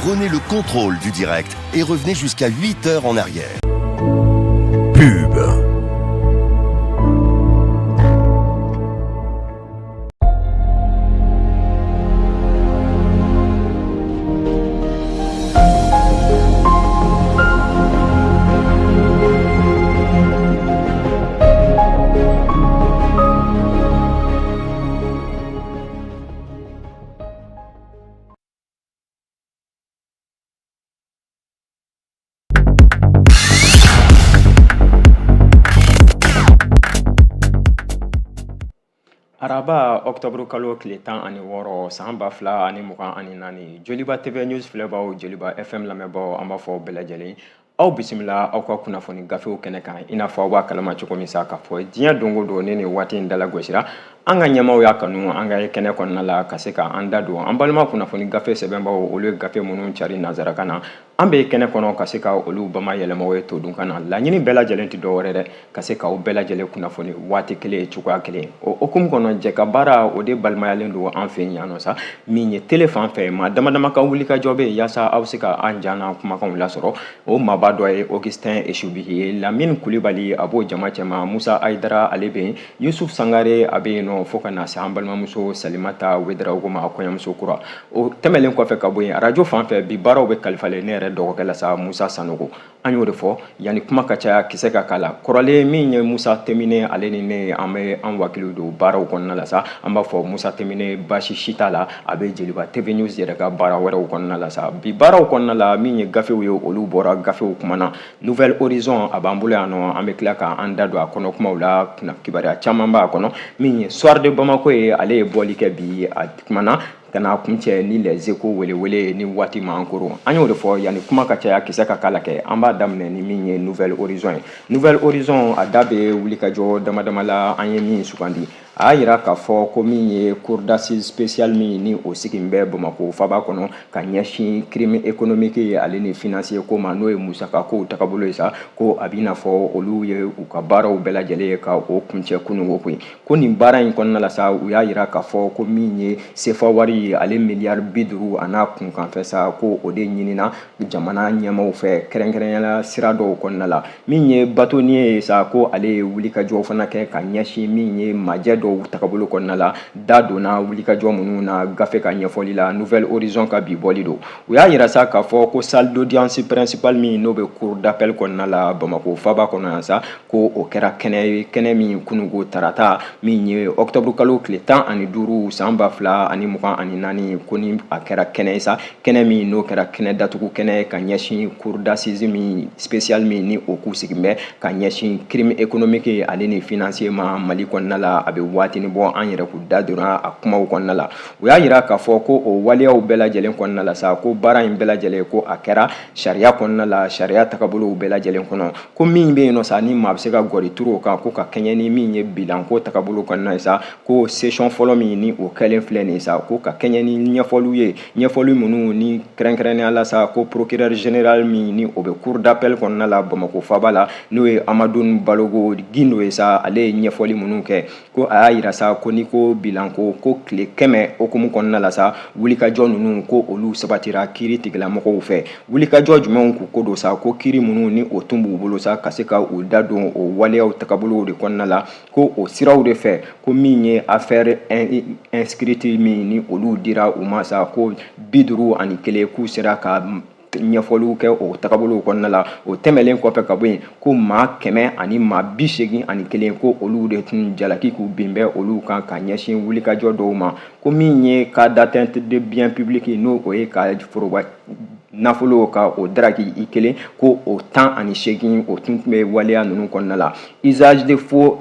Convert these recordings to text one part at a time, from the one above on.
Prenez le contrôle du direct et revenez jusqu'à 8 heures en arrière. Pub. Araba octobre kalo tile 16 san 2024, Joliba TV News filɛbaw, Joliba FM lamɛnbaw, an b'a fɔ bɛɛ lajɛlen aw bisimila aw ka kunnafoni gafew kɛnɛ kan. I n'a fɔ aw b'a kalama cogo min sa, k'a fɔ diɲɛ don o don ni nin waati in dala gosira, an ka ɲɛmaaw y'a kanu an ka kɛnɛ kɔnɔna la ka se ka an da don an balima kunnafoni gafe sɛbɛnbaw, olu ye gafe minnu cari nansarakan na, an bɛ kɛnɛ kɔnɔ ka se ka olu bama yɛlɛmaw ye todunkan na. Laɲini bɛɛ lajɛlen tɛ dɔwɛrɛ dɛ, ka se k'aw bɛɛ lajɛlen kunnafoni waati kelen cogoya kelen. O hukumu kɔnɔ, jɛ ka baara o de balimayalen don an fɛ yan nɔ sa. Min ye télé fan fɛ, maa dama dama ka wulikajɔ bɛ yen yaasa aw bɛ se ka an jan n'an kumakanw lasɔrɔ. O maaba dɔ ye Augustin Esubi ye, Lamine Kulibali a b'o jama cɛma, Musa Ayidara ale bɛ yen, Yusuf Sangare a bɛ yen nɔ, fo ka na se an balimamuso Salimata Wedarawogo ma, kɔɲɔmuso kura. O tɛmɛlen kɔfɛ ka bɔ yen, arajo fan fɛ, bi baaraw bɛ kalifalen ne yɛrɛ dɔgɔkɛ la sa, Musa Sanogo. An y'o de fɔ, yanni kuma ka caya, kisɛ ka k'a la. Kɔrɔlen min ye Musa Temine, ale ni ne, an bɛ an wakiliw don baaraw kɔnɔna la sa. An b'a fɔ Musa Temine baasi si t'a la, a bɛ Joliba TV News yɛrɛ ka baara wɛrɛw kɔnɔna la sa. Bi baaraw kɔnɔna la, min ye gafew ye, olu bɔra gafew kumana. Nouvel Horizon a b'an bolo yan nɔ, an bɛ tila k'an da don a kɔnɔ kumaw la, kibaruya caman b'a kɔnɔ. Min ye Soir de Bamako ye, ale ye bɔli kɛ bi, a kumana ka na kuncɛ ni Les Échos welewele ni waati m'an koro. An y'o de fɔ, yanni kuma ka caya, kisɛ ka k'a la kɛ, an b'a daminɛ ni min ye Nouvel Horizon ye. Nouvel Horizon a da bɛ wulikajɔ dama dama la. An ye min sugandi, a y'a yira k'a fɔ ko min ye cour d'assises spéciale min ni o sigi bɛ Bamakɔ faba kɔnɔ ka ɲɛsin crime économique ale ni financier ko ma, n'o ye musaka kow tagabolo ye sa, ko a b'i n'a fɔ olu ye u ka baaraw bɛɛ lajɛlen ye ka o kuncɛ kununko koyi. Ko nin baara in kɔnɔna la sa, u y'a yira k'a fɔ ko min ye sefa wari ye, ale miliyari 50 a n'a kunkanfɛ sa, ko o de ɲinina jamana ɲɛmaaw fɛ, kɛrɛnkɛrɛnnenya sira dɔw kɔnɔna la. Min ye bâtonnier ye sa, ko ale ye wulikajɔ fana kɛ ka ɲɛsin min ye majɛ dɔw tagabolo kɔnɔna la, da donna wulikajɔ minnu na gafe ka ɲɛfɔli la. Nouvel Horizon ka bi bɔli don. U y'a yira sa k'a fɔ ko salle d'audience principale min n'o bɛ cour d'appel kɔnɔna la Bamakɔ faba kɔnɔ yan sa, ko o kɛra kɛnɛ ye, kɛnɛ min kununko tarata min ye octobre kalo tile 15 san 2024, ko ni a kɛra kɛnɛ ye sa, kɛnɛ min n'o kɛra kɛnɛ datugu kɛnɛ ka ɲɛsin cour d'assises min spéciale min ni o k'u sigi bɛ ka ɲɛsin crime économique ale ni financier ma Mali kɔnɔna la. A bɛ waatinin bɔ, an yɛrɛ k'u da donna a kumaw kɔnɔna la. U y'a yira k'a fɔ ko o waleyaw bɛɛ lajɛlen kɔnɔna la sa, ko baara in bɛɛ lajɛlen, ko a kɛra sariya kɔnɔna la, sariya tagabolow bɛɛ lajɛlen kɔnɔ, ko min bɛ yen nɔ sa, ni maa bɛ se ka gɔri turu o kan, ko ka kɛɲɛ ni min ye bilan ko tagabolo kɔnɔna ye sa, ko session fɔlɔ min ni o kɛlen filɛ nin ye sa, ko ka kɛɲɛ ni ɲɛfɔliw ye, ɲɛfɔli minnu ni kɛrɛnkɛrɛnnenya la sa, ko procureur général min ni o bɛ cour d'appel kɔnɔna la Bamakɔ faba la, n'o ye Amadu Balogo Gindo ye sa, ale ye ɲɛfɔli minnu kɛ, ko a y'a yira sa ko n'i ko bilan ko tile 100 hukumu kɔnɔna la sa, wulikajɔ ninnu, ko olu sabatira kiiri tigilamɔgɔw fɛ. Wulikajɔ jumɛnw k'u ko don sa? Ko kiiri minnu ni o tun b'u bolo sa, ka se ka u da don o waleyaw tagabolow de kɔnɔna la, ko o siraw de fɛ, ko min ye affaire inscrite min ni olu dira u ma sa, ko 51, k'u sera ka ɲɛfɔliw kɛ o tagabolow kɔnɔna la. O tɛmɛlen kɔfɛ ka bɔ yen, ko maa 181, ko olu de tun jalaki k'u bin bɛ olu kan ka ɲɛsin wulikajɔ dɔw ma, ko min ye cas d'atteinte de bien public, n'o o ye ka foroba nafolo ka o daraki i kelen, ko o 18, o tun bɛ waleya ninnu kɔnɔna la. Usage de faux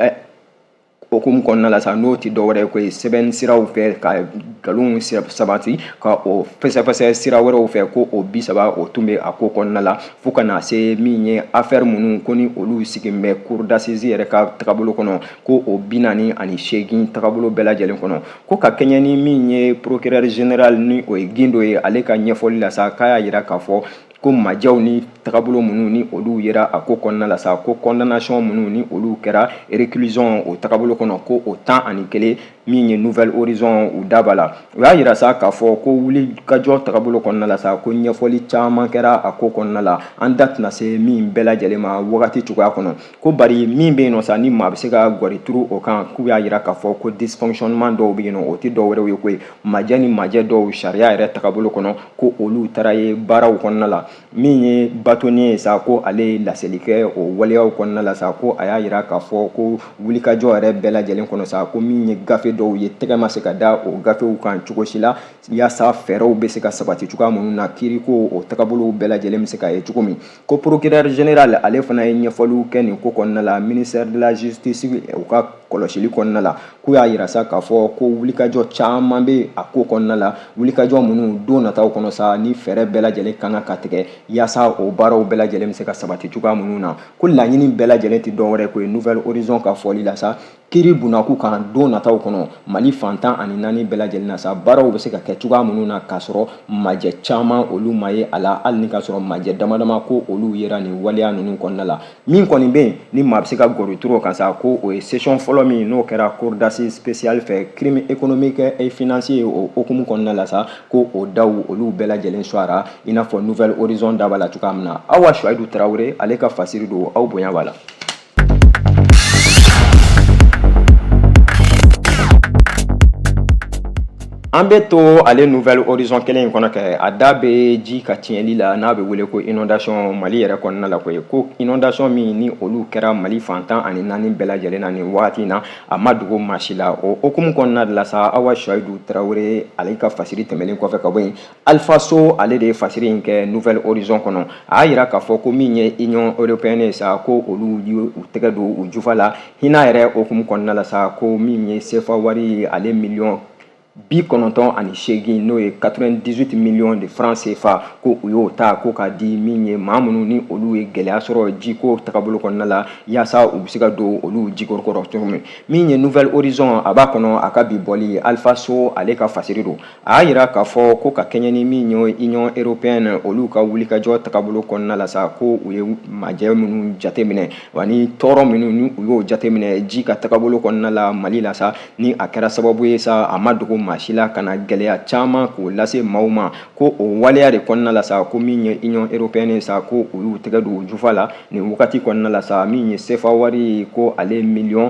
hukumu kɔnɔna la sa, n'o tɛ dɔwɛrɛ ye ko ye sɛbɛn siraw fɛ ka nkalonw sabati ka o fɛsɛfɛsɛ sira wɛrɛw fɛ, ko o 30, o tun bɛ a ko kɔnɔna la, fo ka na se min ye affaire minnu ko ni olu sigi bɛ cour d'assises yɛrɛ ka tagabolo kɔnɔ, ko o 48 tagabolo bɛɛ lajɛlen kɔnɔ. Ko ka kɛɲɛ ni min ye procureur général ni o ye Gindo ye, ale ka ɲɛfɔli la sa, k'a y'a yira k'a fɔ ko Ko majɛw ni tagabolo minnu ni olu yera a ko kɔnɔna la sa, ko condamnation minnu ni olu kɛra réclusion o tagabolo kɔnɔ, ko o 11, min ye Nouvel Horizon u da b'a la. U y'a yira sa k'a fɔ ko wulikajɔ tagabolo kɔnɔna la sa, ko ɲɛfɔli caman kɛra a ko kɔnɔna la, an da tɛna se min bɛɛ lajɛlen ma wagati cogoya kɔnɔ. Ko bari min bɛ yen nɔ sa, ni maa bɛ se ka gɔri turu o kan, k'u y'a yira k'a fɔ ko dysfonctionnement dɔw bɛ yen nɔ, o tɛ dɔw wɛrɛw ye koyi, majɛ ni majɛ dɔw sariya yɛrɛ tagabolo kɔnɔ, ko olu taara ye baaraw kɔnɔna la. Min ye bâtonnier ye sa, ko ale ye laseli kɛ o waleyaw kɔnɔna la sa, ko a y'a yira k'a fɔ ko wulikajɔ yɛrɛ bɛɛ lajɛlen kɔnɔ sa, ko min ye gafe dɔw ye, tɛgɛ ma se ka da o gafew kan cogo si la, yaasa fɛɛrɛw bɛ se ka sabati cogoya minnu na, kiiriko o tagabolow bɛɛ lajɛlen bɛ se ka ye cogo min. Ko procureur général ale fana ye ɲɛfɔliw kɛ nin ko kɔnɔna la ministère de la justice u ka kɔlɔsili kɔnɔna la. K'u y'a yira sa k'a fɔ ko wulikajɔ caman bɛ a ko kɔnɔna la, wulikajɔ minnu don nataw kɔnɔ sa, ni fɛɛrɛ bɛɛ lajɛlen kan ka tigɛ yaasa o baaraw bɛɛ lajɛlen bɛ se ka sabati cogoya minnu na. Ko laɲini bɛɛ lajɛlen tɛ dɔwɛrɛ ko ye Nouvel Horizon ka fɔli la sa, kiiri bunakun kan don nataw kɔnɔ Mali fan 14 bɛɛ lajɛlen na sa, baaraw bɛ se ka kɛ cogoya minnu na, k'a sɔrɔ majɛ caman olu ma ye a la, hali ni k'a sɔrɔ majɛ dama dama ko olu yera nin waleya ninnu kɔnɔna la. Min kɔni bɛ yen ni maa bɛ se ka gɔri turu o kan sa, ko o ye session fɔlɔ min n'o kɛra cour d'assises spéciale fɛ crime économique et financier o hukumu kɔnɔna la sa, ko o daw olu bɛɛ lajɛlen suwara, i n'a fɔ Nouvel Horizon da b'a la cogoya min na. Awa Suwayidu Tarawele ale ka fasiri don, aw bonya b'a la. An bɛ to ale Nouvel Horizon kelen in kɔnɔ kɛ, a da bɛ ji ka tiɲɛli la n'a bɛ wele ko inondation Mali yɛrɛ kɔnɔna la koyi. Ko inondation min ni olu kɛra Mali fan 14 bɛɛ lajɛlen na nin wagati in na, a ma dogo maa si la. O hukumu kɔnɔna de la sa, Awa Suwayidu Tarawele ale ka fasiri tɛmɛnen kɔfɛ ka bɔ yen, Alpha So ale de ye fasiri in kɛ Nouvel Horizon kɔnɔ. A y'a yira k'a fɔ ko min ye Union européenne ye sa, ko olu ye u tɛgɛ don u jufa la hinɛ yɛrɛ hukumu kɔnɔna la sa, ko min ye CFA wari ale miliyɔn 98, n'o ye 98 millions de francs CFA, ko u y'o ta ko k'a di min ye maa minnu ni olu ye gɛlɛya sɔrɔ jiko tagabolo kɔnɔna la, yaasa u bɛ se ka don olu jikɔrɔ cogo min. Min ye Nouvel Horizon a b'a kɔnɔ, a ka bi bɔli Alpha So ale ka fasiri don. A y'a yira k'a fɔ ko ka kɛɲɛ ni min ye Union européenne olu ka wulikajɔ tagabolo kɔnɔna la sa, ko u ye majɛ minnu jateminɛ ani tɔɔrɔ minnu ni u y'o jateminɛ ji ka tagabolo kɔnɔna la Mali la sa, ni a kɛra sababu ye sa, a ma dogo maa si la ka na gɛlɛya caman k'o lase maaw ma, ko o waleya de kɔnɔna la sa, ko min ye Union européenne ye sa, ko u y'u tɛgɛ don u jufa la nin wagati kɔnɔna la sa, min ye CFA wari ko ale miliyɔn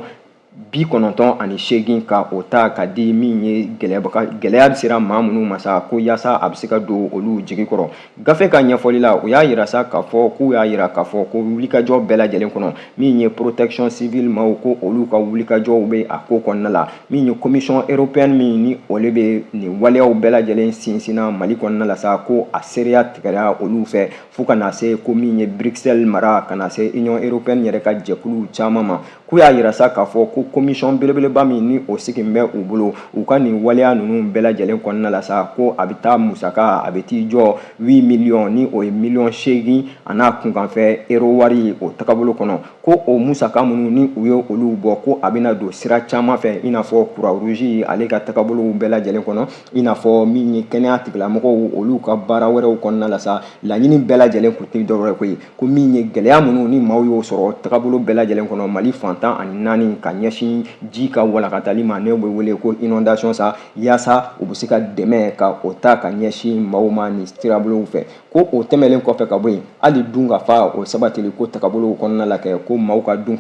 98 ka o ta ka di min ye gɛlɛya sera maa minnu ma sa, ko yaasa a bɛ se ka don olu jigi kɔrɔ. Gafe ka ɲɛfɔli la, u y'a yira sa k'a fɔ k'u y'a yira k'a fɔ ko wulikajɔ bɛɛ lajɛlen kɔnɔ, min ye protection civile maaw, ko olu ka wulikajɔw bɛ a ko kɔnɔna la. Min ye commission européenne min ni olu bɛ nin waleyaw bɛɛ lajɛlen sinsinna Mali kɔnɔna la sa, ko a seereya tigɛra olu fɛ fo ka na se ko min ye Bruxelles mara, ka na se Union européenne yɛrɛ ka jɛkulu caman ma. K'u y'a yira sa k'a fɔ ko commission belebeleba min ni o sigin bɛ u bolo u ka nin waleya ninnu bɛɛ lajɛlen kɔnɔna la sa, ko a bɛ taa musaka a bɛ t'i jɔ 8 millions, ni o ye miliyɔn 8 a n'a kunkanfɛ euro wari o tagabolo kɔnɔ. Ko o musaka minnu ni u ye olu bɔ, ko a bɛna don sira caman fɛ, i n'a fɔ Croix Rouge ale ka tagabolow bɛɛ lajɛlen kɔnɔ, i n'a fɔ min ye kɛnɛya tigilamɔgɔw olu ka baara wɛrɛw kɔnɔna la sa. Laɲini bɛɛ lajɛlen kun tɛ dɔwɛrɛ koyi, ko min ye gɛlɛya minnu ni maaw y'o sɔrɔ tagabolo bɛɛ lajɛlen kɔnɔ Mali fan 14 ka ɲɛsin ji ka walakatali ma, n'o bɛ wele ko inondation sa, yaasa u bɛ se ka dɛmɛ ka o ta ka ɲɛsin maaw ma nin sirabolow fɛ. Ko o tɛmɛlen kɔfɛ ka bɔ yen, hali dun ka fa o sabatili ko tagabolow kɔnɔna la kɛ, ko maaw ka dun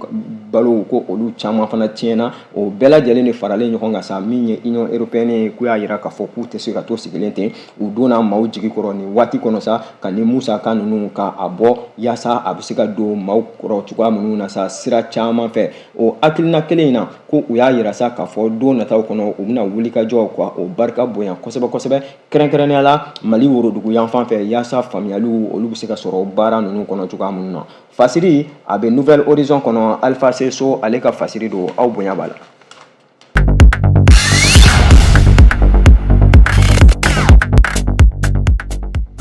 balow ko olu caman fana tiɲɛna. O bɛɛ lajɛlen de faralen ɲɔgɔn kan sa, min ye Union européenne ye, k'u y'a yira k'a fɔ k'u tɛ se ka to sigilen ten, u donna maaw jigi kɔrɔ nin waati kɔnɔ sa, ka ni musaka ninnu ka a bɔ yaasa a bɛ se ka don maaw kɔrɔ cogoya minnu na sa sira caman fɛ. O hakilina kelen in na, ko u y'a yira sa k'a fɔ don nataw kɔnɔ u bɛna wulikajɔ ka o barika bonya kosɛbɛ kosɛbɛ, kɛrɛnkɛrɛnnenya la Mali worodugu yanfan fɛ, yaasa faamuyaliw olu bɛ se ka sɔrɔ baara ninnu kɔnɔ cogoya minnu na. Fasiri a bɛ Nouvel Horizon kɔnɔ, Alpha So ale ka fasiri don, aw bonya b'a la.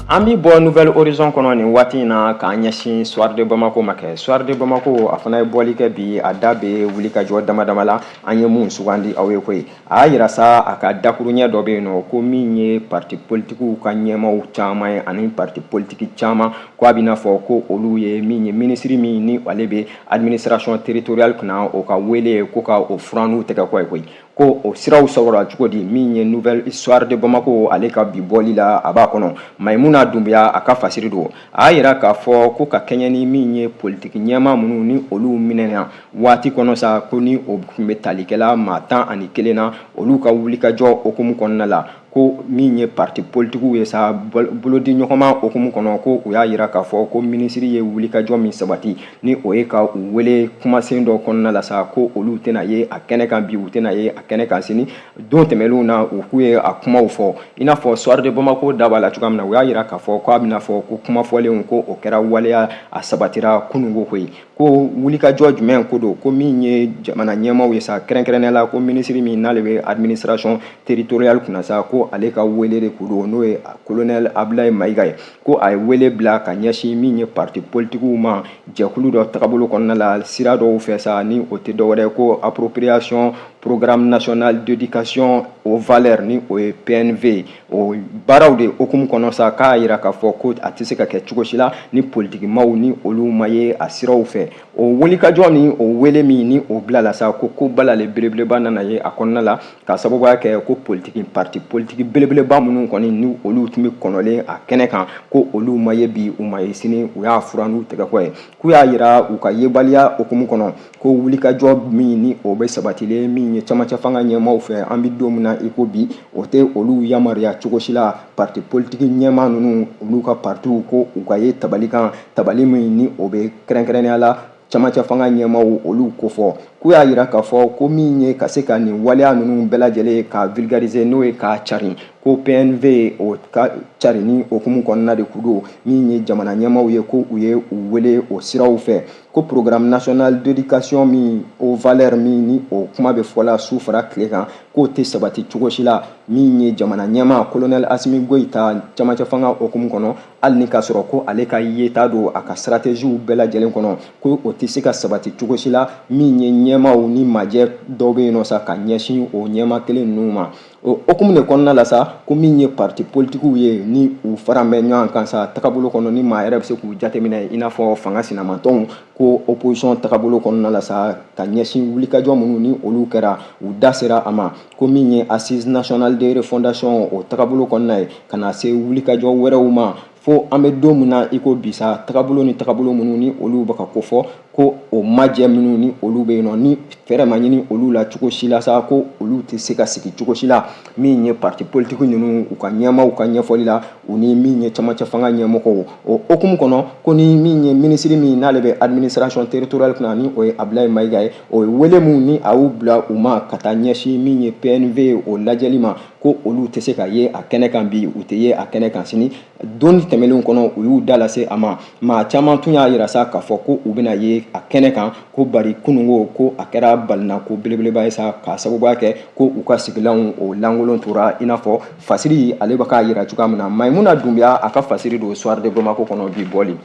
An bɛ bɔ Nouvel Horizon kɔnɔ nin waati in na k'an ɲɛsin Soir de Bamako ma kɛ. Soir de Bamako, a fana ye bɔli kɛ bi, a da bɛ wulikajɔ dama dama la an ye mun sugandi aw ye koyi. A y'a yira sa, a ka dakuruɲɛ dɔ bɛ yen nɔ, ko min ye parti politikiw ka ɲɛmaaw caman ye ani parti politiki caman, ko a bɛna fɔ ko olu ye min ye minisiri min ni ale bɛ administration territoriale kunna, o ka wele ko ka o furan n'u tɛgɛ kɔ ye koyi. Ko o siraw sɔrɔla cogo di? Min ye Nouvelle Soir de Bamako, ale ka bi bɔli la, a b'a kɔnɔ. Mayimuna Dunbiya, a ka fasiri don. A y'a yira k'a fɔ ko ka kɛɲɛ ni min ye politiki ɲɛmaa minnu ni olu minɛna waati kɔnɔ sa, ko ni o tun bɛ talikɛla maa 11 na, olu ka wulikajɔ hukumu kɔnɔna la, ko min ye parti politikiw ye sa, bolodi ɲɔgɔnma hukumu kɔnɔ, ko u y'a yira k'a fɔ ko minisiri ye wulikajɔ min sabati ni o ye ka u wele kumasen dɔ kɔnɔna la sa, ko olu tɛna ye a kɛnɛ kan bi, u tɛna ye a kɛnɛ kan sini. Don tɛmɛnlenw na, u k'u ye a kumaw fɔ i n'a fɔ Soir de Bamako da b'a la cogoya min na. U y'a yira k'a fɔ k'a bɛna fɔ ko kuma fɔlenw, ko o kɛra waleya, a sabatira kununko koyi. Ko wulikajɔ jumɛn ko don? Ko min ye jamana ɲɛmaaw ye sa, kɛrɛnkɛrɛnnenya la ko minisiri min n'ale bɛ administration territoriale kunna sa, ko ale ka wele de kun don, n'o ye colonel Abdoulaye Mayiga ye, ko a ye wele bila ka ɲɛsin min ye parti politikiw ma jɛkulu dɔ tagabolo kɔnɔna la sira dɔw fɛ sa, ni o tɛ dɔwɛrɛ ko appropriation programme national d'éducation aux valeurs, ni o ye PNV. O baaraw de hukumu kɔnɔ sa, k'a yira k'a fɔ ko a tɛ se ka kɛ cogo si la ni politikimaw ni olu ma ye a siraw fɛ. O wulikajɔ ni o wele min ni o bilala sa, ko balale belebeleba nana ye a kɔnɔna la, ka sababuya kɛ ko politiki parti politiki belebeleba minnu kɔni ni olu tun bɛ kɔnɔlen a kɛnɛ kan, ko olu ma ye bi, u ma ye sini, u y'a fura n'u tɛgɛ kɔ ye. K'u y'a yira u ka yebaliya hukumu kɔnɔ ko wulikajɔ min ni o bɛ sabatilen min ye camancɛ fanga ɲɛmaaw fɛ an bɛ don min na i ko bi, o tɛ olu yamaruya cogo si la parti politiki ɲɛmaa ninnu, olu ka partiw, ko u ka ye tabali kan, tabali min ni o bɛ kɛrɛnkɛrɛnnenya la camancɛ fanga ɲɛmaaw olu kofɔ. K'u y'a yira k'a fɔ ko min ye ka se ka nin waleya ninnu bɛɛ lajɛlen ka vulgariser, n'o ye k'a carin, ko PNV o ka carinni hukumu kɔnɔna de kun don, min ye jamana ɲɛmaaw ye ko u ye u wele o siraw fɛ, ko programme national d'éducation min aux valeurs min ni o kuma bɛ fɔla su fara tile kan, k'o tɛ sabati cogo si la min ye jamana ɲɛmaa colonel Assimi Goïta camancɛ fanga hukumu kɔnɔ, hali ni k'a sɔrɔ ko ale ka yeta don a ka stratégie bɛɛ lajɛlen kɔnɔ, ko o tɛ se ka sabati cogo si la min ye ɲɛmaaw ni majɛ dɔw bɛ yen nɔ sa ka ɲɛsin o ɲɛmaa kelen ninnu ma. O hukumu de kɔnɔna la sa, ko min ye parti politikiw ye ni u fara bɛ ɲɔgɔn kan sa tagabolo kɔnɔ, ni maa yɛrɛ bɛ se k'u jateminɛ i n'a fɔ fanga sinamatɔnw, ko opposition tagabolo kɔnɔna la sa, ka ɲɛsin wulikajɔ minnu ni olu kɛra, u da sera a ma, ko min ye assise nationale de refondation o tagabolo kɔnɔna ye, ka na se wulikajɔ wɛrɛw ma fo an bɛ don min na i ko bi sa, tagabolo ni tagabolo minnu ni olu bɛ ka kofɔ, ko o majɛ minnu ni olu bɛ yen nɔ, ni fɛɛrɛ ma ɲini olu la cogo si la sa, ko olu tɛ se ka sigi cogo si la min ye parti politiki ninnu u ka ɲɛmaaw ka ɲɛfɔli la, u ni min ye camancɛ fanga ɲɛmɔgɔw. O hukumu kɔnɔ, ko ni min ye minisiri min n'ale bɛ administration territoriale kunna, ni o ye Abdoulaye Mayiga ye, o ye wele min ni a y'u bila u ma ka taa ɲɛsin min ye PNV o lajɛli ma, ko olu tɛ se ka ye a kɛnɛ kan bi, u tɛ ye a kɛnɛ kan sini. Don tɛmɛnlenw kɔnɔ, u y'u da lase a ma. Maa caman tun y'a yira sa k'a fɔ ko u bɛna ye a kɛnɛ kan, ko bari kununko ko a kɛra balinako belebeleba ye sa, k'a sababuya kɛ ko u ka sigilanw o lankolon tora i n'a fɔ fasiri ale bɛ k'a yira cogoya min na. Mayimuna Dunbiya, a ka fasiri don Soir de Bamako kɔnɔ bi bɔli.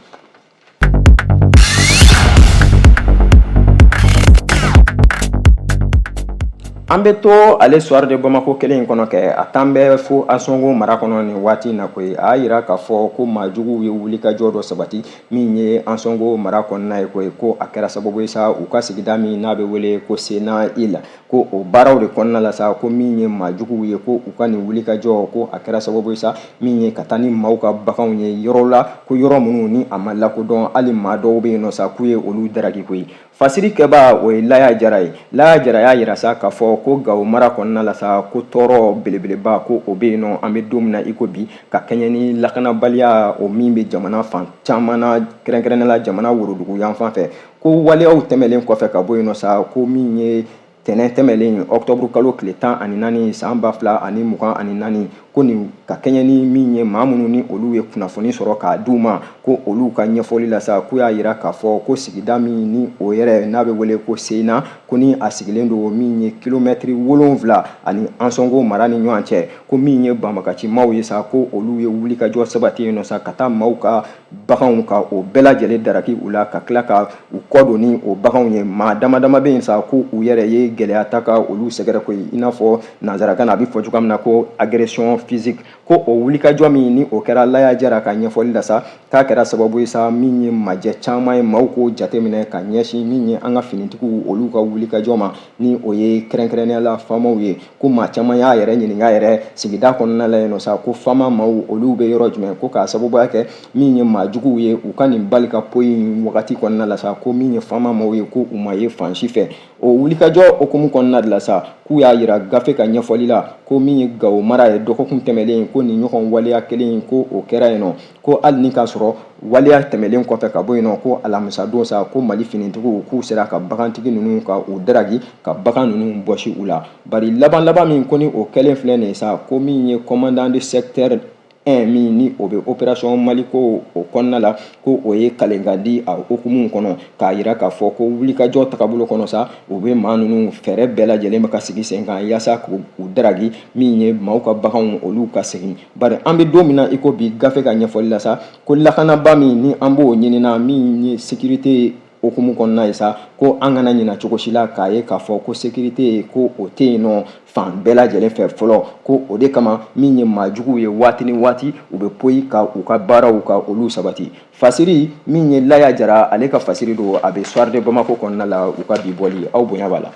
An bɛ to ale Soir de Bamako kelen in kɔnɔ kɛ, a tan bɛ fo Ansongo mara kɔnɔ nin waati in na koyi. A y'a yira k'a fɔ ko maajuguw ye wulikajɔ dɔ sabati min ye Ansongo mara kɔnɔna ye koyi, ko a kɛra sababu ye sa u ka sigida min n'a bɛ wele ko Sena il, ko o baaraw de kɔnɔna la sa, ko min ye maajuguw ye, ko u ka nin wulikajɔ, ko a kɛra sababu ye sa min ye ka taa ni maaw ka baganw ye yɔrɔ la, ko yɔrɔ minnu ni a ma lakodɔn, hali maa dɔw bɛ yen nɔ sa k'u ye olu daraki koyi. Fasiri kɛba, o ye Laya Jara ye. Laya Jara y'a yira sa k'a fɔ ko Gawo mara kɔnɔna la sa, ko tɔɔrɔ belebeleba ko o bɛ yen nɔ an bɛ don min na i ko bi, ka kɛɲɛ ni lakanabaliya o min bɛ jamana fan caman na, kɛrɛnkɛrɛnnenya la jamana worodugu yanfan fɛ. Ko waleyaw tɛmɛlen kɔfɛ ka bɔ yen nɔ sa, ko min ye tɛnɛn tɛmɛlen octobre kalo tile 14 san 2024, Ko nin ka kɛɲɛ ni min ye maa minnu ni olu ye kunnafoni sɔrɔ k'a d'u ma, ko olu ka ɲɛfɔli la sa, k'u y'a yira k'a fɔ ko sigida min ni o yɛrɛ n'a bɛ wele ko Seyina, ko ni a sigilen don min ye kilomɛtiri 7 ani Ansɔngo mara ni ɲɔgɔn cɛ, ko min ye banbagacimaw ye sa, ko olu ye wulikajɔ sabati yen nɔ sa, ka taa maaw ka baganw ka o bɛɛ lajɛlen daraki u la, ka tila ka u kɔ don ni o baganw ye. Maa dama dama bɛ yen sa, ko u yɛrɛ ye gɛlɛya ta ka olu sɛgɛrɛ koyi, i n'a fɔ nanzarakan na a bɛ fɔ cogoya min na ko agression physique. Ko o wulikajɔ min ni o kɛra Laya Jara ka ɲɛfɔli la sa, k'a kɛra sababu ye sa min ye majɛ caman ye maaw k'o jateminɛ ka ɲɛsin min ye an ka finitigiw olu ka wulikajɔ ma, ni o ye kɛrɛnkɛrɛnnenya la faamaw ye. Ko maa caman y'a yɛrɛ ɲininka yɛrɛ sigida kɔnɔna la yen nɔ sa, ko faama maaw olu bɛ yɔrɔ jumɛn, ko k'a sababuya kɛ min ye maa juguw ye u ka nin bali ka poyi in wagati kɔnɔna la sa, ko min ye faama maaw ye ko u ma ye fan si fɛ. O wulikajɔ hukumu kɔnɔna de la sa, k'u y'a yira gafe ka ɲɛfɔli la ko min ye Gawo mara ye dɔgɔkun tɛmɛlen, ko nin ɲɔgɔn waleya kelen ko o kɛra yen nɔ. Ko hali ni k'a sɔrɔ waleya tɛmɛlen kɔfɛ ka bɔ yen nɔ, ko alamisadon sa, ko Mali finitigiw k'u sera ka bagantigi ninnu ka u daraki, ka bagan ninnu bɔsi u la. Bari laban laban min ko ni o kɛlen filɛ nin ye sa, ko min ye commandant de secteur 1 min ni o bɛ opération Maliko o kɔnɔna la, ko o ye kalenkan di a hukumu kɔnɔ k'a yira k'a fɔ ko wulikajɔ tagabolo kɔnɔ sa, u bɛ maa ninnu fɛɛrɛ bɛɛ lajɛlen bɛ ka sigi sen kan yaasa k'u daraki, min ye maaw ka baganw olu ka segin. Bari an bɛ don min na i ko bi, gafe ka ɲɛfɔli la sa, ko lakanaba min ni an b'o ɲinina min ye sécurité hukumu kɔnɔna ye sa, ko an kana ɲina cogo si la k'a ye k'a fɔ ko sécurité ko o tɛ yen nɔ fan bɛɛ lajɛlen fɛ fɔlɔ. Ko o de kama min ye maa juguw ye waati ni waati u bɛ poyi ka u ka baaraw ka olu sabati. Fasiri min ye Laya Jara ale ka fasiri don, a bɛ Soir de Bamako kɔnɔna la. U ka bi bɔli, aw bonya b'a la.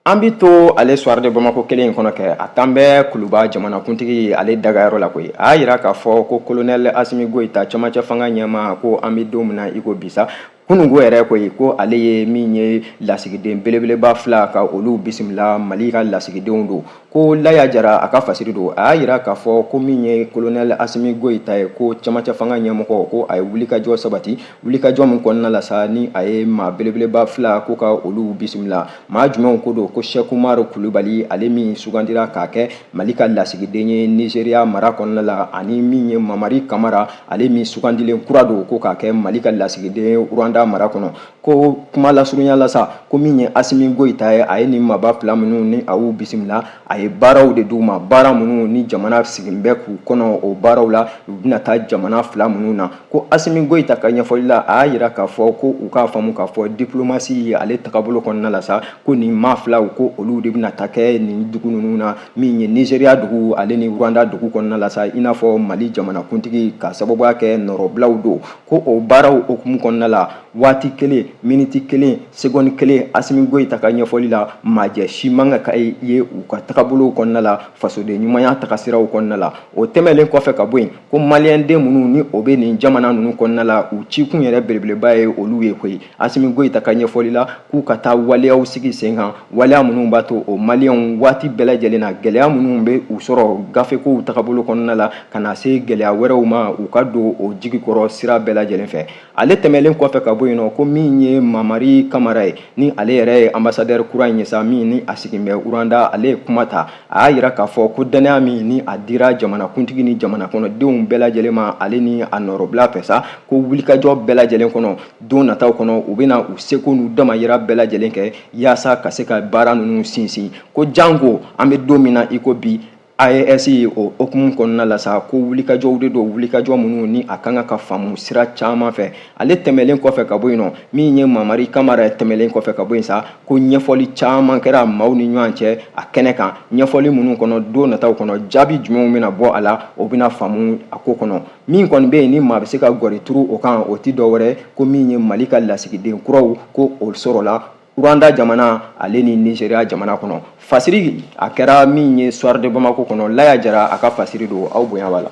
An bi to ale Soir de Bamako kelen in kɔnɔ kɛ a tan bɛ Kuluba jamanakuntigi ale dagayɔrɔ la koyi. A y'a yira k'a fɔ ko colonel Asimi Goyita, cɛmancɛ fanga ɲɛmaa, ko an bɛ don min na i ko bi sa, kununko yɛrɛ koyi, ko ale ye min ye lasigiden belebeleba 2 ka olu bisimila, Mali ka lasigidenw don. Ko Laya Jara a ka fasiri don, a y'a yira k'a fɔ ko min ye colonel Asimi Goyita ye, ko cɛmancɛ fanga ɲɛmɔgɔ, ko a ye wulikajɔ sabati, wulikajɔ min kɔnɔna la sa ni a ye maa belebeleba 2 ko ka olu bisimila. Maa jumɛnw ko don? Ko Cheikh Oumar Kulubali, ale min sugandira k'a kɛ Mali ka lasigiden ye Nizeriya mara kɔnɔna la, ani min ye Mamari Kamara, ale min sugandilen kura don ko k'a kɛ Mali ka lasigiden ye Rwanda mara kɔnɔ. Ko kuma lasurunya la sa, ko min ye Asimi Goyita ye, a ye nin maaba 2 minnu ni a y'u bisimila, a ye baaraw de d'u ma, baara minnu ni jamana sigin bɛ k'u kɔnɔ o baaraw la, u bɛna taa jamana 2 minnu na. Ko Asimi Goyita ka ɲɛfɔli la, a y'a yira k'a fɔ ko u k'a faamu k'a fɔ diplomasi ale tagabolo kɔnɔna la sa, ko nin maa 2 ko olu de bɛna taa kɛ nin dugu ninnu na, min ye Nizeriya dugu ale ni Rwanda dugu kɔnɔna la sa, i n'a fɔ Mali jamanakuntigi ka sababuya kɛ nɔrɔbilaw don. Ko o baaraw hukumu kɔnɔna la, waati kelen, miniti kelen, seconde kelen, Asimi Goyita ka ɲɛfɔli la, majɛ si man ka ye u ka tagabolow kɔnɔna la, fasoden ɲumanya tagasiraw kɔnɔna la. O tɛmɛlen kɔfɛ ka bɔ yen, ko maliyɛnden minnu ni o bɛ nin jamana ninnu kɔnɔna la, u cikun yɛrɛ belebeleba ye olu ye koyi. Asimi Goyita ka ɲɛfɔli la, k'u ka taa waleyaw sigi sen kan, waleya minnu b'a to o maliyɛnw waati bɛɛ lajɛlen na, gɛlɛya minnu bɛ u sɔrɔ gafekow tagabolo kɔnɔna la, ka na se gɛlɛya wɛrɛw ma, u ka don o jigi kɔrɔ sira bɛɛ lajɛlen fɛ. Ale tɛmɛlen kɔfɛ ka bɔ yen nɔ, ko min ye Mamari Kamara ye, ni ale yɛrɛ ye ambassadeur kura in ye sa, min ni a sigin bɛ Rwanda, ale ye kuma ta, a y'a yira k'a fɔ ko dannaya min ni a dira jamanakuntigi ni jamana kɔnɔdenw bɛɛ lajɛlen ma, ale ni a nɔrɔbila fɛ sa, ko wulikajɔ bɛɛ lajɛlen kɔnɔ don nataw kɔnɔ, u bɛna u seko n'u damayira bɛɛ lajɛlen kɛ yaasa ka se ka baara ninnu sinsin. Ko janko an bɛ don min na i ko bi, AES o hukumu kɔnɔna la sa, ko wulikajɔw de don, wulikajɔ minnu ni a kan ka faamu sira caman fɛ. Ale tɛmɛlen kɔfɛ ka bɔ yen nɔ, min ye Mamari Kamara tɛmɛlen kɔfɛ ka bɔ yen sa, ko ɲɛfɔli caman kɛra maaw ni ɲɔgɔn cɛ a kɛnɛ kan, ɲɛfɔli minnu kɔnɔ don nataw kɔnɔ, jaabi jumɛnw bɛna bɔ a la, o bɛna faamu a ko kɔnɔ. Min kɔni bɛ yen ni maa bɛ se ka gɔri turu o kan, o ti dɔwɛrɛ ko min ye Mali ka lasigiden kuraw ko o sɔrɔla Rwanda jamana ale ni Nigeria jamana kɔnɔ. Fasiri a kɛra min ye Soir de Bamako kɔnɔ, Laya Jara a ka fasiri don, aw bonya b'a la.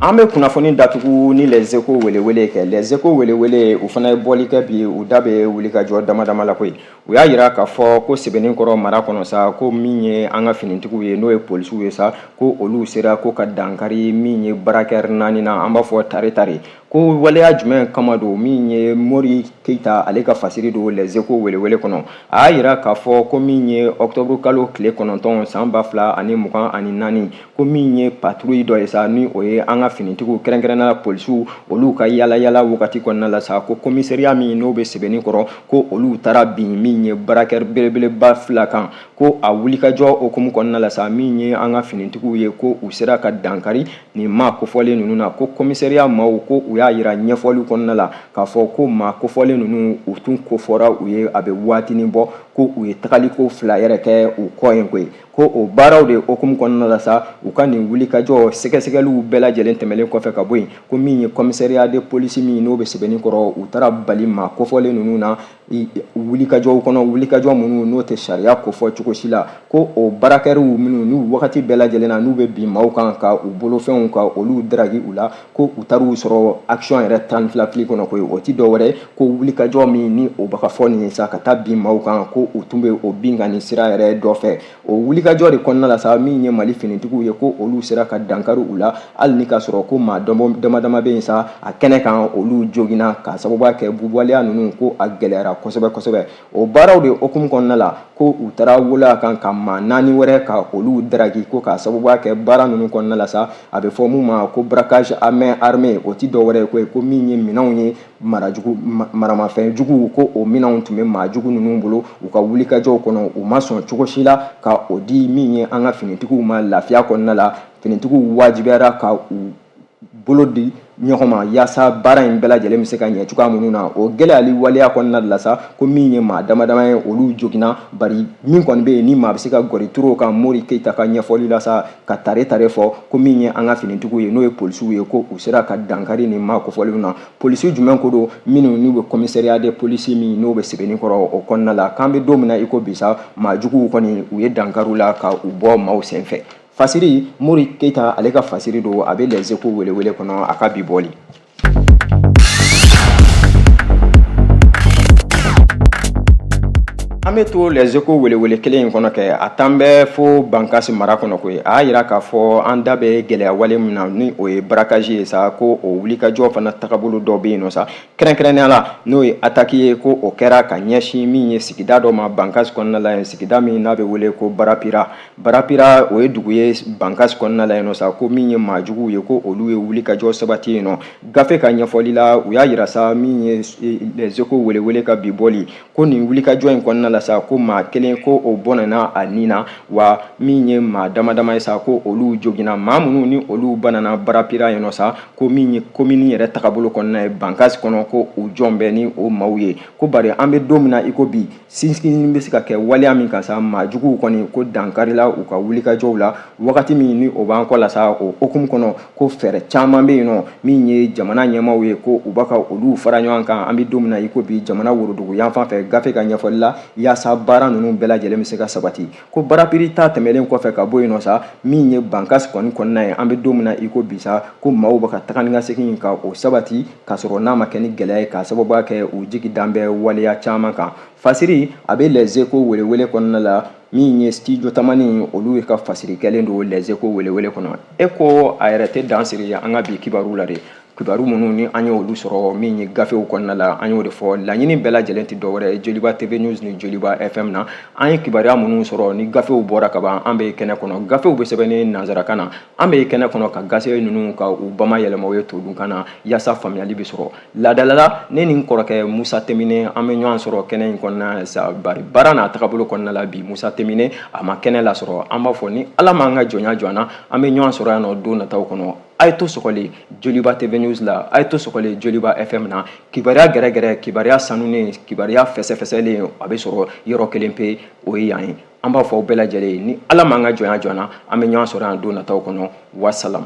An bɛ kunnafoni datugu ni Les Echos welewele kɛ. Les Echos welewele, u fana ye bɔli kɛ bi, u da bɛ wulikajɔ dama dama la koyi. U y'a yira k'a fɔ ko Sɛbɛnnikɔrɔ mara kɔnɔ sa, ko min ye an ka finitigiw ye, n'o ye polisiw ye sa, ko olu sera ko ka dankari min ye braqueur 4 na, an b'a fɔ tare tare. Ko waleya jumɛn kama don? Min ye Mori Keyita, ale ka fasiri don Les Echos welewele kɔnɔ. A y'a yira k'a fɔ ko min ye octobre kalo tile 9 san 2024, ko min ye patrouille dɔ ye sa, ni o ye an ka finitigiw, kɛrɛnkɛrɛnnenya la polisiw, olu ka yala yala wagati kɔnɔna la sa, ko commissariat min n'o bɛ Sɛbɛnnikɔrɔ, ko olu taara bin min ye braqueur belebeleba 2 kan. Ko a wulikajɔ hukumu kɔnɔna la sa, min ye an ka finitigiw ye, ko u sera ka dankari nin maa kofɔlen ninnu na. Ko commissariat maaw, ko u y'a yira ɲɛfɔli kɔnɔna la k'a fɔ ko maa kofɔlen ninnu, u tun kofɔra u ye a bɛ waatinin bɔ, ko u ye tagaliko 2 yɛrɛ kɛ u kɔ yen koyi. Ko o baaraw de hukumu kɔnɔna la sa, u ka nin wulikajɔ sɛgɛsɛgɛliw bɛɛ lajɛlen tɛmɛlen kɔfɛ ka bɔ yen, ko min ye commissariat de police min n'o bɛ Sɛbɛnnikɔrɔ, u taara bali maa kofɔlen ninnu na wulikajɔw kɔnɔ, wulikajɔ minnu n'o tɛ sariya kofɔ cogo si la. Ko o braqueurw minnu n'u wagati bɛɛ lajɛlen na n'u bɛ bin maaw kan ka u bolofɛnw ka olu daraki u la, ko u taar'u sɔrɔ action yɛrɛ 12 fili kɔnɔ koyi. O ti dɔwɛrɛ ko wulikajɔ min ni o bɛ ka fɔ nin ye sa, ka taa bin maaw kan, ko u tun bɛ o binkanni sira yɛrɛ dɔ fɛ. O wulikajɔ de kɔnɔna la sa, min ye Mali finitigiw ye, ko olu sera ka dankari u la, hali ni k'a sɔrɔ ko maa dama dama bɛ yen sa a kɛnɛ kan, olu joginna k'a sababuya kɛ bubaliya ninnu, ko a gɛlɛyara kosɛbɛ kosɛbɛ. O baaraw de hukumu kɔnɔna la, ko u taara wolo a kan ka maa 4 wɛrɛ ka olu daraki, ko k'a sababuya kɛ baara ninnu kɔnɔna la sa, a bɛ fɔ mun ma ko braquage à main armée. O ti dɔwɛrɛ ye ko ko min ye minɛnw ye, marajugu, maramafɛn jugu, ko o minɛnw tun bɛ maa jugu ninnu bolo u ka wulikajɔw kɔnɔ. U ma sɔn cogo si la ka o di min ye an ka finitigiw ma lafiya kɔnɔna la. Finitigiw wajibiyara ka u bolo di ɲɔgɔn ma yaasa baara in bɛɛ lajɛlen bɛ se ka ɲɛ cogoya minnu na. O gɛlɛyali waleya kɔnɔna de la sa, ko min ye maa dama dama ye, olu joginna. Bari min kɔni bɛ yen ni maa bɛ se ka gɔri turu o kan, Mori Keyita ka ɲɛfɔli la sa, ka tare tare fɔ ko min ye an ka finitigiw ye, n'o ye polisiw ye, ko u sera ka dankari nin maa kofɔlenw na. Polisi jumɛn ko don? Minnu n'u bɛ commissariat de police min n'o bɛ Sɛbɛnnikɔrɔ, o kɔnɔna la. K'an bɛ don min na i ko bi sa, maa juguw kɔni, u ye dankariw la ka u bɔ maaw senfɛ. Fasiri, Mori Keyita ale ka fasiri don, a bɛ Les Echos welewele kɔnɔ a ka bi bɔli. An bɛ to Les Echos welewele kelen in kɔnɔ kɛ, a tan bɛ fo Bankasi mara kɔnɔ koyi. A y'a yira k'a fɔ an da bɛ gɛlɛya wale min na, ni o ye braquage ye sa, ko o wulikajɔ fana tagabolo dɔ bɛ yen nɔ sa, kɛrɛnkɛrɛnnenya la n'o ye attaque ye, ko o kɛra ka ɲɛsin min ye sigida dɔ ma Bankasi kɔnɔna la yen, sigida min n'a bɛ wele ko Barapira. Barapira, o ye dugu ye Bankasi kɔnɔna la yen nɔ sa. Ko min ye maa juguw ye, ko olu ye wulikajɔ sabati yen nɔ. Gafe ka ɲɛfɔli la, u y'a yira sa, min ye Les Echos welewele ka bi bɔli, ko nin wulikajɔ in kɔnɔna la sa, ko maa kelen, ko o bɔnɛna a ni na, wa min ye maa dama dama ye sa, ko olu joginna. Maa minnu ni olu banana Barapira yen nɔ sa, ko min ye komini yɛrɛ tagabolo kɔnɔna ye Bankasi kɔnɔ, ko u jɔn bɛ ni o maaw ye. Ko bari an bɛ don min na i ko bi, sinsin bɛ se ka kɛ waleya min kan sa, maa juguw kɔni, ko dankarila u ka wulikajɔw la wagati min ni o b'an kɔ la sa. O hukumu kɔnɔ, ko fɛɛrɛ caman bɛ yen nɔ, min ye jamana ɲɛmaaw ye, ko u b'a ka olu fara ɲɔgɔn kan, an bɛ don min na i ko bi, jamana worodugu yanfan fɛ. Gafe ka ɲɛfɔli la, yaasa baara ninnu bɛɛ lajɛlen bɛ se ka sabati. Ko Barapiri ta tɛmɛlen kɔfɛ ka bɔ yen nɔ sa, min ye Bankasi kɔni kɔnɔna ye, an bɛ don min na i ko bi sa, ko maaw bɛ ka taga ni ka segin ka o sabati, k'a sɔrɔ n'a ma kɛ ni gɛlɛya ye, k'a sababuya kɛ u jigi dan bɛ waleya caman kan. Fasiri, a bɛ Les Echos welewele kɔnɔna la. Min ye Studio Tamani, olu ka fasiri kɛlen don Les Echos welewele kɔnɔ. E ko a yɛrɛ tɛ dan siri an ka bi kibaru la de. Kibaru minnu ni an ye olu sɔrɔ min ye gafew kɔnɔna la, an y'o de fɔ. Laɲini bɛɛ lajɛlen tɛ dɔwɛrɛ ye Joliba TV News ni Joliba FM na. An ye kibaruya minnu sɔrɔ ni gafew bɔra ka ban, an bɛ kɛnɛ kɔnɔ. Gafew bɛ sɛbɛn ni nanzarakan na, an bɛ kɛnɛ kɔnɔ ka gafe ninnu ka u bama yɛlɛma u ye todunkan na, yaasa faamuyali bɛ sɔrɔ. Laadalala, ne ni n kɔrɔkɛ Musa Temine, an bɛ ɲɔgɔn sɔrɔ kɛnɛ in kɔnɔna sa, bari baara n'a tagabolo kɔnɔna la bi, Musa Temine a ma kɛnɛ lasɔrɔ. An b'a fɔ ni Ala m'an ka jɔnya jɔ an na, an bɛ ɲɔgɔn sɔrɔ yan nɔ don nataw kɔnɔ. A ye to sɔgɔli Joliba TV News la, a ye to sɔgɔli Joliba FM na. Kibaruya gɛrɛgɛrɛ, kibaruya sanunen, kibaruya fɛsɛfɛsɛlen, a bɛ sɔrɔ yɔrɔ kelen pe, o ye yan ye. An b'a fɔ aw bɛɛ lajɛlen ye, ni Ala m'an ka jɔnya jɔ an na, an bɛ ɲɔgɔn sɔrɔ yan don nataw kɔnɔ. Wasalam.